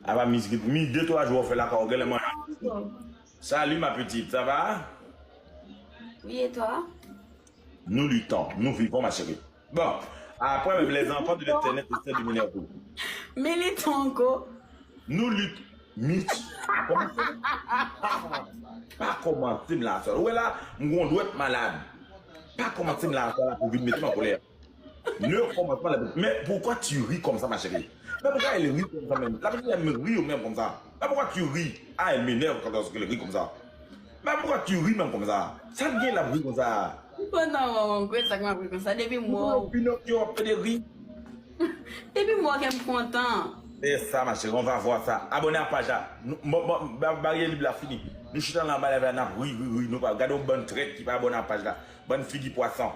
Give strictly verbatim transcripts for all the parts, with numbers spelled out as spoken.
Apa mi, mi de twa jou w fè lakay ou genlè manyen. Salut ma petite, ça va? Oui, et toi? Nous luttons, nous vivons ma chérie. Bon, après même les enfants de l'éternel essaient de m'énerver. Militan ankò. Nou lit Mitch. Kòmanse. Pa kòmanse m la sa. Ou wè la, m gon dwèt malad. Pa kòmanse m la sa la pou vin mete m an kolè. Ne commence pas la. Mais pourquoi tu ris comme ça, ma chérie? Mais pourquoi elle rit comme ça même? La petite aime rire même comme ça. Mais pourquoi tu ris? Ah, elle m'énerve quand elle rit comme ça. Mais pourquoi tu ris même comme ça? Sa k gen la ri konsa? Pandan w kwè sa k m ap ri konsa depi m wè w. Pinokyo ap pede ri. Depi m wè w kè m kontan. E sa, ma chérie, on va voir ça. Abonné à page la. Nou, bon, bon, ba- barye lib la fini. Nou chita nan anba live la, n ap ri, ri, ri. Nou pa gade yon bann trèt ki pa abonné à page la. Bann figi pwason.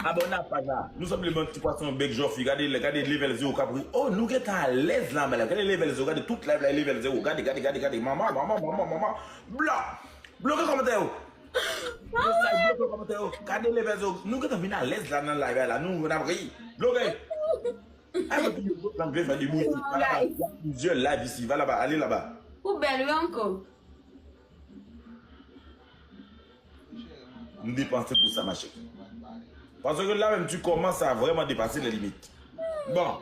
Abonné à page la. Nou sanble bann ti pwason bèk jòfi. Gade, gade level zéro k ap ri. Oh, nou gentan alèz la anba la. Gade level zéro. Gade tout live la level zéro. Gade, gade, gade, gade. Manman, manman, manman, manman. Blòk. Bloke kòmantè yo. Bloke kòmantè yo. Gade level zéro. Nou gentan vin alèz la nan live la. Nou n ap ri. Bloke. Ay, mwen, yo, yo, yo, yo, yo, yo, plizyè live isi. Va laba, ale laba. Ou bèl wi ankò. M depanse pou sa, ma chérie. Paske la menm, tu commences à vraiment dépasser les limites. Bon,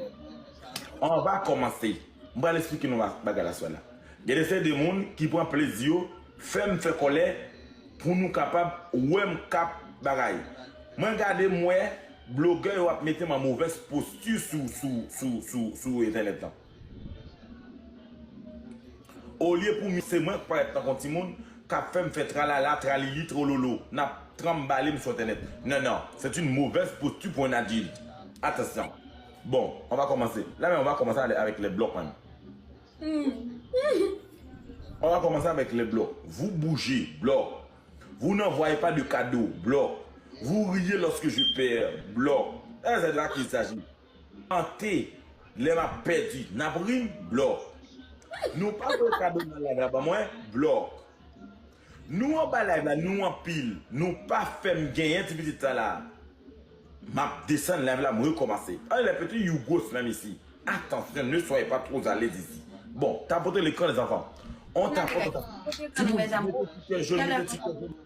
on va commencer. M pral eksplike nou ba- bagay la swa la. Gen de seri de moun ki pran plezi yo fè m fè kòlè pou nou kapab wè m k ap bagay. Mwen gade m wè blogè yo ap mete m an movèz posti sou sou sou sou sou entènèt lan. Olye pou mi se mwen k parèt tankou yon timoun k ap fè m fè tralala, tralili, trololo, n ap tranbale m sou entènèt. Non, non, c'est une mauvaise posture pour un adulte. Attention. Bon, on va commencer. Là même, on va commencer avec les blocs même. On va commencer avec les blocs. Vous bougez, bloc. Vous n'envoyez pas de cadeaux, bloc. Vous riez lorsque je perds, bloc. Eh, c'est de là qu'il s'agit. Chante lè m ap pèdi, n ap ri m, blò. Nou pa voye kado nan live la ban mwen, blò. Nou anba live la, nou anpil. Nou pa fè m genyen ti pitit sa la. M ap desann live la, m rekòmanse. Anlè peti you ghost menm isi. Attention, ne soyez pas trop à l'aise ici. Bon, tapoter l'écran les enfants. On tapote, on tapote. Ti moun, mete ti kè jòn, mete ti kè jòn.